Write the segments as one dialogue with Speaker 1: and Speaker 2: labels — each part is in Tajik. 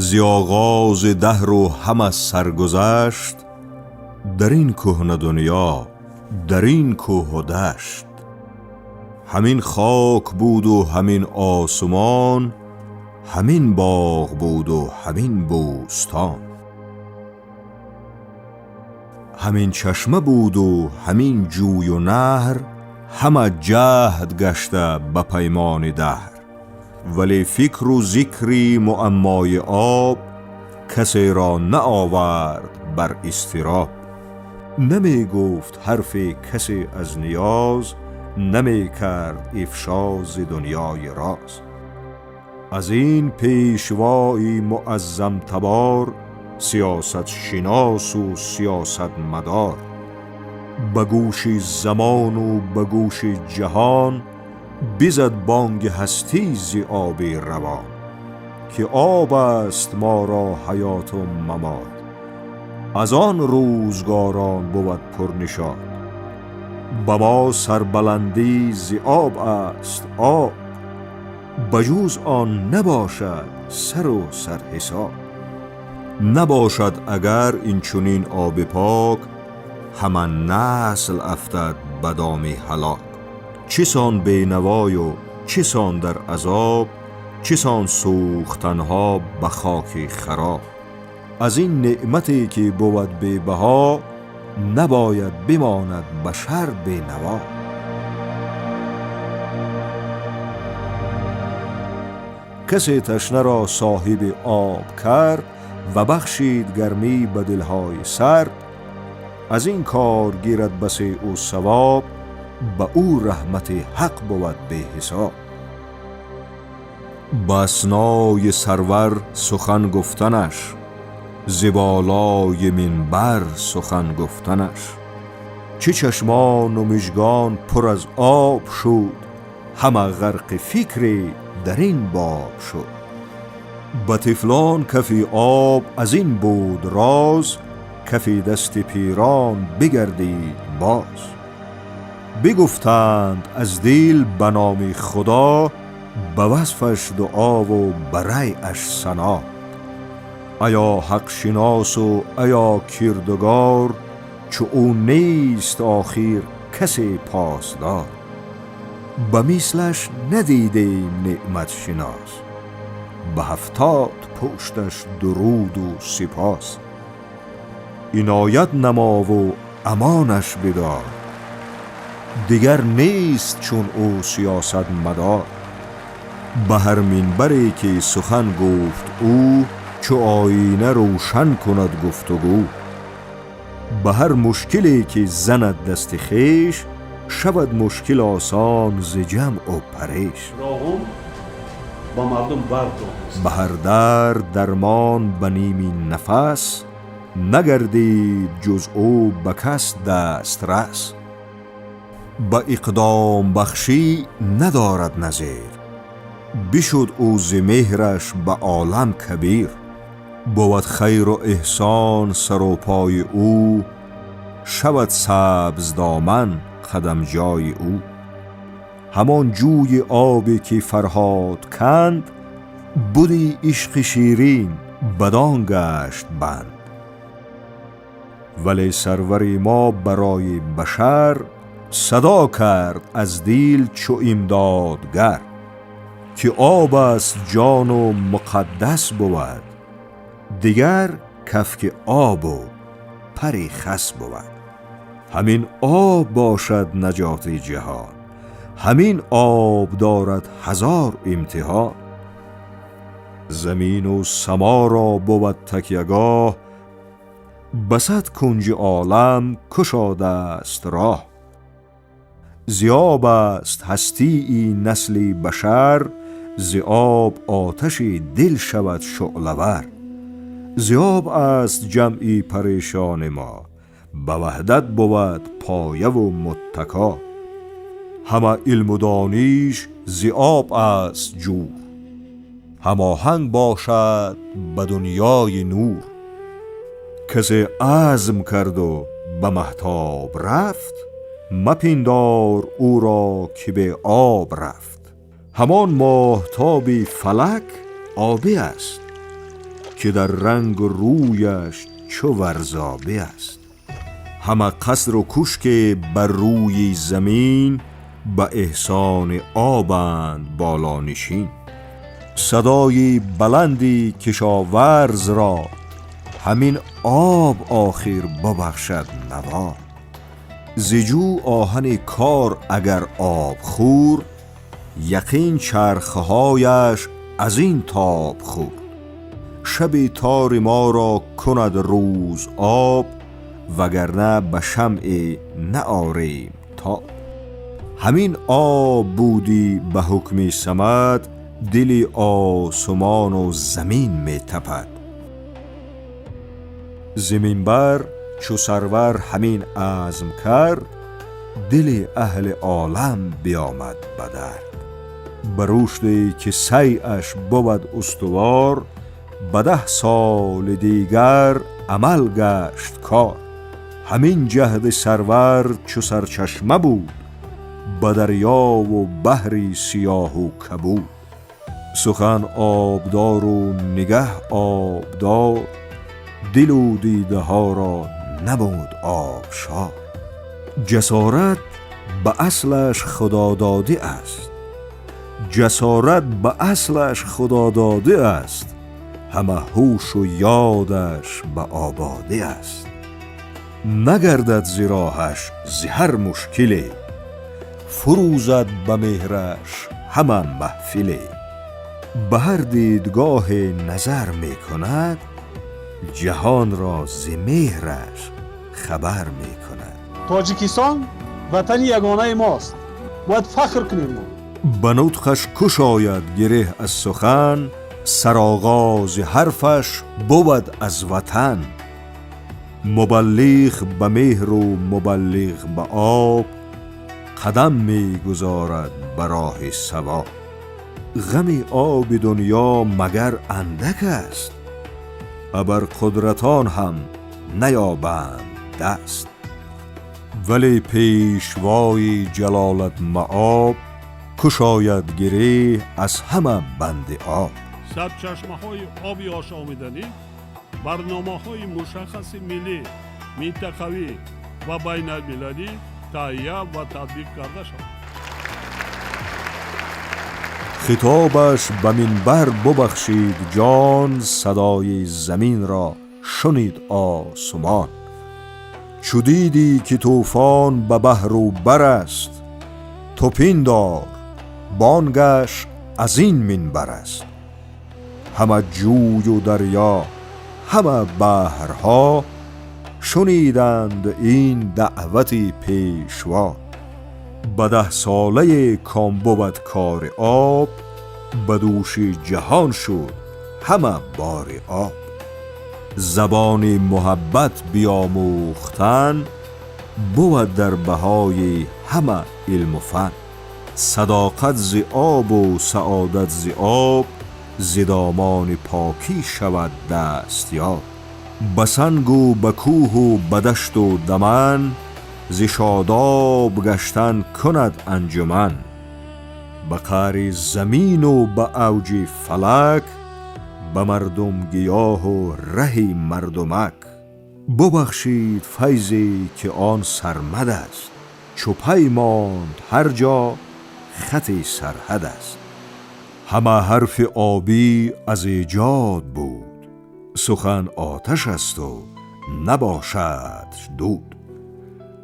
Speaker 1: Зи оғози даҳру ҳама саргузашт, дар ин кӯҳна дунё, дар ин кӯҳу дашт. Ҳамин хок буду ҳамин осмон, ҳамин боғ буду ҳамин бӯстон. Ҳамин чашма буду ҳамин ҷӯю наҳр, ҳама ҷаҳд гашта ба паймони даҳр. Вале фикру зикри муаммои об касеро наовард бар изтироб. Намегуфт ҳарфе касе аз ниёз, намекард ифшо зи дунёи роз. Аз ин пешвои муаззамтабор, сиёсатшиносу сиёсатмадор, ба гӯши замону ба гӯши ҷаҳон бизад бонги ҳастӣ зи оби равон, ки об аст моро ҳаёту мамот, аз он рӯзгорон бувад пурнишот. Ба мо сарбаландӣ зи об аст об, ба ҷуз он набошад сару сарҳисоб. Набошад агар инчунин оби пок, ҳама насл афтад ба доми ҳалок. Чӣ сон бенавою чӣ сон дар азоб, чӣ сон сӯхтанҳо ба хоки хароб. Аз ин неъмате ки бувад бебаҳо, набояд бимонад башар бенаво. Касе ташнаро соҳиби об кард ва бахшид гармӣ ба дилҳои сард, аз ин кор гирад басе ӯ савоб, ба ӯ раҳмати ҳақ бувад беҳисоб. Ба аснои сарвар сухан гуфтанаш, зи болои минбар сухан гуфтанаш, чӣ чашмону мижгон пур аз об шуд, ҳама ғарқи фикре дар ин боб шуд. Ба тифлон кафи об аз ин буд роз, кафи дасти пирон бигардид боз. Бигуфтанд аз дил ба номи Худо, ба васфаш дуову ба райаш сано. Аё ҳақшиносу аё кирдугор, чу ӯ нест охир касе посдор. Ба мислаш надидем неъматшинос, ба 70 пушташ дуруду сипос. Иноят намову амонаш бидор, дигар нест чун ӯ сиёсатмадор. Ба ҳар минбаре ки сухан гуфт ӯ, чу оина рӯшан кунад гуфтугӯ. Ба ҳар мушкиле ки занад дасти хеш, шавад мушкил осон зи ҷамъу пареш.
Speaker 2: Роғун ба мардум барқ додааст.
Speaker 1: Ба ҳар дард дармон ба ними нафас, нагардид ҷуз ӯ ба кас дастрас. Ба иқдомбахшӣ надорад назир, бишуд ӯ зи меҳраш ба олам кабир. Бувад хайру эҳсон сару пои ӯ, шавад сабздоман қадамҷои ӯ. Ҳамон ҷӯи обе ки Фарҳод канд, буди ишқи ширин бадон гашт банд. Вале сарвари мо барои башар садо кард аз дил чу имдодгар, ки об аст ҷону муқаддас бувад, дигар кафки обу пари хас бувад. Ҳамин об бошад наҷоти ҷаҳон, ҳамин об дорад ҳазор имтиҳон. Замину саморо бувад такягоҳ, ба сад кунҷи олам кушодааст роҳ. Зи об аст ҳастии насли башар, зи об оташи дил шавад шӯълавар. Зи об аст ҷамъи парешони мо, ба ваҳдат бувад появу муттако. Ҳама илму дониш зи об аст ҷур, ҳамоҳанг бошад ба дунёи нур. Касе азм карду ба маҳтоб рафт, мапиндор ӯро ки бе об рафт. Ҳамон моҳтоби фалак обӣ аст. که در رنگ و رویش چو ورزابه است. همه قصر و کوشک بر روی زمین، به احسان آبند بالا نشین. صدای بلندی کشاورز را، همین آب آخر ببخشد نوا. ز جو آهن کار اگر آب خور، یقین چرخهایش از این تاب خورد. شب تار ما را کند روز آب، وگرنه به شمع نآریم تاب. همین آب بودی به حکم صمد، دل آسمان و زمین می تپد. ز منبر چو سرور همین عزم کرد، دل اهل عالم بیامد به درد. به رشدی که سعیش بود استوار، به 10 سال دیگر عمل گشت کار. همین جهد سرور چو سرچشمه بود، به دریا و بحری سیاه و کبود. سخن آبدار و نگه آبدار، دل و دیده ها را نبود آبشار. جسارت به اصلش خدا داده است، جسارت به اصلش خدا داده است، همه هوش و یادش به آباده است. نگردد ز راهش ز هر مشکلی، فروزد به مهرش همه محفلی. به هر دیدگاه نظر می کند، جهان را ز مهرش خبر می کند.
Speaker 2: تاجیکستان وطن یگانه ماست، باید فخر کنیم ما.
Speaker 1: به نطقش کشاید گره از سخن، سرآغاز حرفش بود از وطن. مبلغ به مهر و مبلغ به آب، قدم می گذارد به راه صواب. غم آب دنیا مگر اندک است، ابر قدرتان هم نیابند دست. ولی پیشوای جلالت مآب، کشاید گره از همه بند آب.
Speaker 3: سرچشمه‌های آبی آشامیدنی برنامه‌های مشخص ملی، منطقوی و بین‌المللی تهیه و تطبیق کرده شد.
Speaker 1: خطابش به منبر ببخشید جان، صدای زمین را شنید آسمان. چو دیدی که طوفان به بحر و بر است، تو پندار بانگش از این منبر است. همه جوی و دریا همه بحرها، شنیدند این دعوت پیشوا. به 10 ساله کام بود کار آب، به دوش جهان شد همه بار آب. زبان محبت بیاموختن، بود در بهای همه علم و فن. صداقت ز آب و سعادت ز آب، ز دامان پاکی شود دستیاب. به سنگ و به کوه و به دشت و دمن، ز شاداب گشتن کند انجمن. به قعر زمین و به اوج فلک، به مردم گیاه و ره مردمک. ببخشید فیضی که آن سرمد است، چو پیماند هر جا خط سرحد است. همه حرف آبی از ایجاد بود، سخن آتش است و نباشد دود.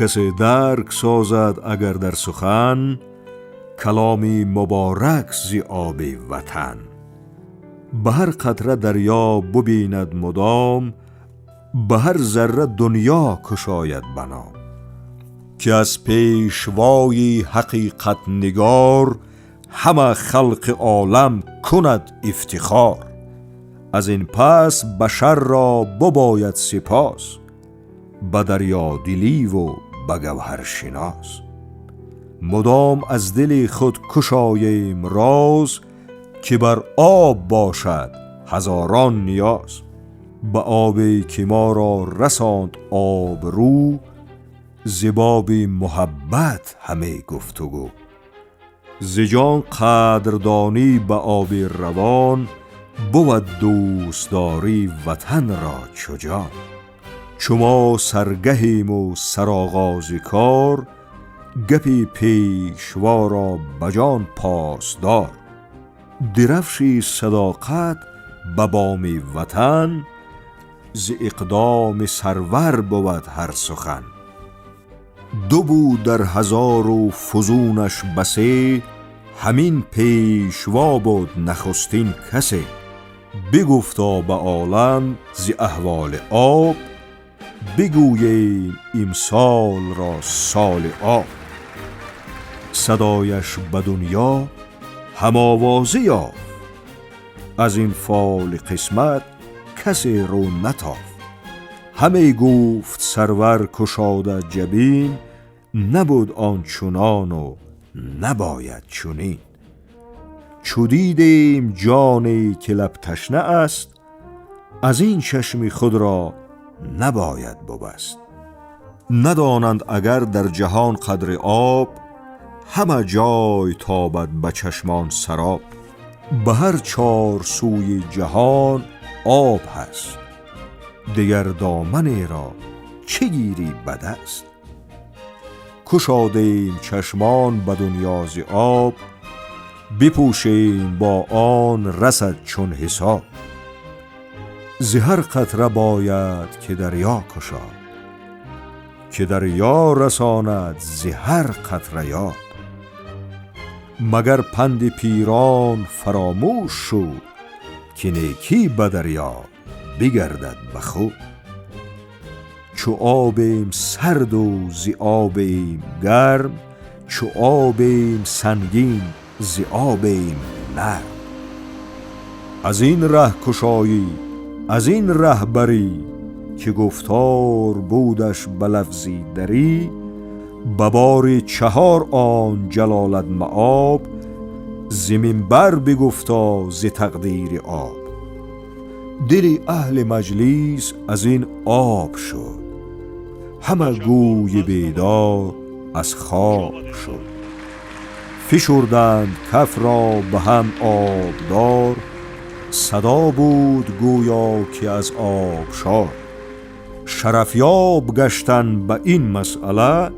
Speaker 1: کسی درک سازد اگر در سخن، کلامی مبارک ز آب وطن. به هر قطره دریا ببیند مدام، به هر ذره دنیا کشاید بنام. که از پیشوای حقیقت نگار، همه خلق عالم کند افتخار. از این پس بشر را بباید سپاس، به دریا دلی و به گوهر شناس. مدام از دل خود کشاییم راز، که بر آب باشد هزاران نیاز. به آبی که ما را رساند آبرو، ز باب محبت همه گفتگو. ز جان قدردانی به آب روان، بود دوستداری وطن را چو جان. چو ما سرگهیم و سرآغاز کار، گپی پیشوا را به جان پاسدار. درفشی صداقت به بام وطن، ز اقدام سرور بود هر سخن. دو بود در هزار و فزونش بسه، همین پیشوا بود نخستین کسه. بگفتا به عالم ز احوال آب، بگوییم امسال را سال آب. صدایش به دنیا هم آوازه یافت، از این فال قسمت کسی رو نتافت. همی گفت سرور کشاده جبین، نبود آن چنان و نباید چنین. چو دیدیم جانی که لب تشنه است، از این چشم خود را نباید ببست. ندانند اگر در جهان قدر آب، همه جای تابد به چشمان سراب. به هر چار سوی جهان آب هست، دگر دامنی را چه گیری به دست؟ کشادیم چشمان به دنیا ز آب، بپوشیم با آن رسد چون حساب. ز هر قطره باید که دریا کشاد، که دریا رساند ز هر قطره یاد. مگر پند پیران فراموش شد، که نیکی به دریا بگردد به خود. چو آبیم سرد و ز آبیم گرم، چو آبیم سنگین ز آبیم نرم. از این ره کشایی از این ره بری، که گفتار بودش به لفظی دری. به بار چهار آن جلالت مآب، ز منبر بگفتا ز تقدیر آب. دل اهل مجلس از این آب شد، همه گوی بیدار از خواب شد. فشردند کف را به هم آبدار، صدا بود گویا که از آبشار. شرفیاب گشتن به این مسئله،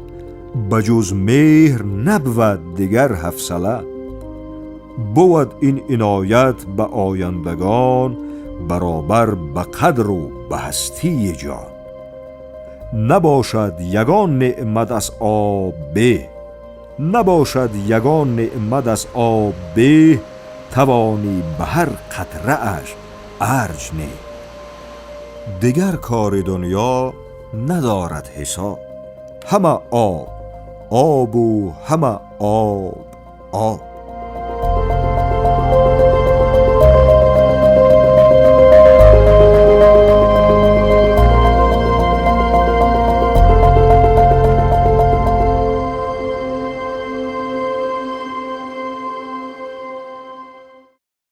Speaker 1: بجز مهر نبود دگر حوصله. بود این عنایت به آیندگان، برابر به قدر و به هستی جان. نباشد یگان نعمت از آب به، نباشد یگان نعمت از آب به، توانی به هر قطره اش ارج نه. دگر کار دنیا ندارد حساب، همه آب آب و همه آب آب.